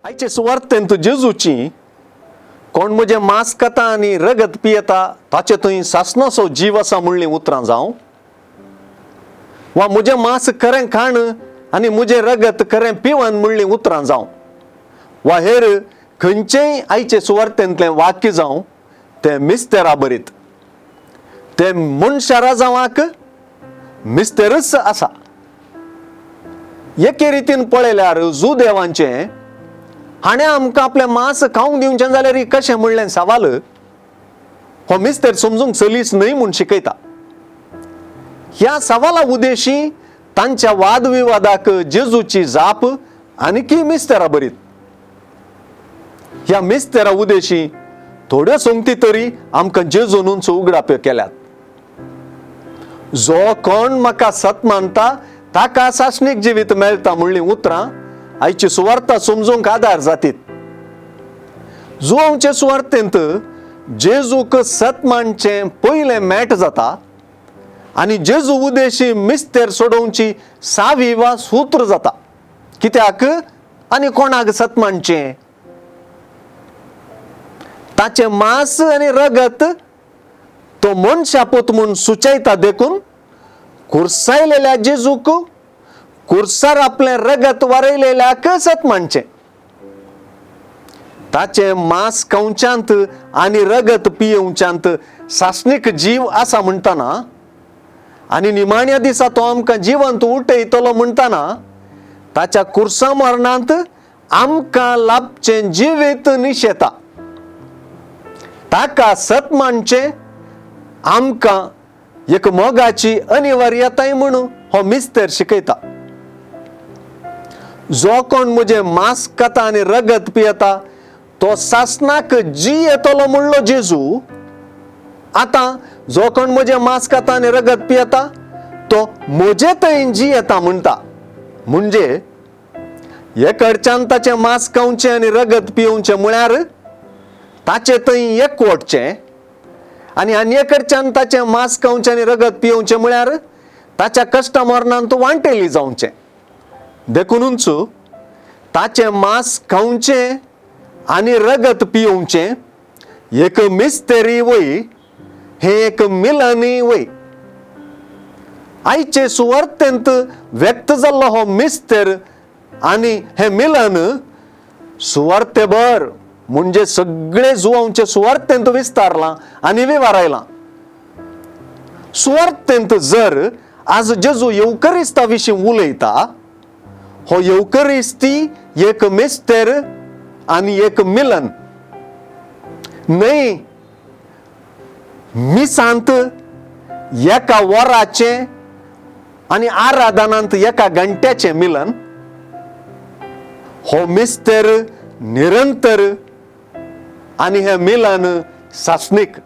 आयचे सुवार्थेंत जेजूची कोण म्हजें मांस खाता आनी रगत पियेता ताचे थंय सासणाचो जीव आसा म्हणलीं उतरां जावं, वा म्हजें मांस खरें खाण आनी म्हजें रगत खरें पिवन म्हणलीं उतरां जावं, वा हेर खंयचेय आयचे सुवार्थेंतलें वाक्य जावं, तें मिस्तेरा बरीत, तें मनशा राजांवाक मिस्तेरच आसा. एके रितीन पळयल्यार जुदेवांचें हाणें आमकां आपलें मांस खावंक दिवचें जाल्यार कशें म्हणलें सवाल हो मिस्तेर समजूंक सलीस न्हय म्हूण शिकयता. ह्या सवाला उद्देशी तांच्या वादविवादाक जेजूची जाप आनीकी मिस्तेरा बरीत. ह्या मिस्तेरा उद्देशी थोड्यो सोंगती तरी आमकां जेजूनच उगडाप्यो केल्यात. जो कोण म्हाका सत मानता ताका सासणीक जिवीत मेळटा म्हणलीं उतरां आयची सुवार्ता समजूंक आदार जातीत. जुवांचे सुवार्थेंत जेजूक सत मानचें पयलें मेट जाता आनी जेजू उद्देशी मिस्तेर सोडोवची सावी वा सूत्र जाता. कित्याक आनी कोणाक सत मानचें? ताचें मांस आनी रगत तो मनशापूत म्हूण सुचयता, देखून कुर्सायलेल्या जेजूक कुर्सार आपलें रगत वारयलेल्याक सत मानचें. ताचें मांस खावच्यांत आनी रगत पियेवच्यांत सासणीक जीव आसा म्हणटना आनी निमाण्या दिसा तो आमकां जिवंत उठयतलो म्हणटना ताच्या कुर्सा मरणांत आमकां लाभचें जिवीत निशेता. ताका सत मानचें आमकां एक मोगाची अनिवार्यताय म्हणून हो मिस्तेर शिकयता. जो कोण म्हजें मांस खाता आनी रगत पियेता तो सासणाक जी येतलो म्हणलो जेजू. आतां जो कोण म्हजें मांस खाता आनी रगत पियेता तो म्हजे थंय जी येता म्हणटा. म्हणजे एकडच्यान ताचें मांस खावचें आनी रगत पिवचें म्हळ्यार ताचे थंय एकवटचें, आनी आनी एकडच्यान ताचें मांस खावचें आनी रगत पिवचें म्हळ्यार ताच्या कश्टा मरणान तूं वांटेली जावचें. देखूनच ताचें मांस खावचें आनी रगत पिवचें एक मिस्तेरी वय, हें एक मिलनी वय. आयचे सुवार्थेंत व्यक्त जाल्लो हो मिस्तेर आनी हें मिलन सुवार्थेभर म्हणजे सगळे जुवांचे सुवार्थेंत विस्तारलां आनी विवारायलां. सुवार्थेंत जर आज जेजू येवकरिस्ता विशीं उलयता, हो येवकरिस्ती एक मिस्तेर आनी एक मिलन न्हय. मिसांत एका वराचें आनी आराधनांत एका घंट्याचें मिलन हो मिस्तेर निरंतर आनी हें मिलन सासणीक.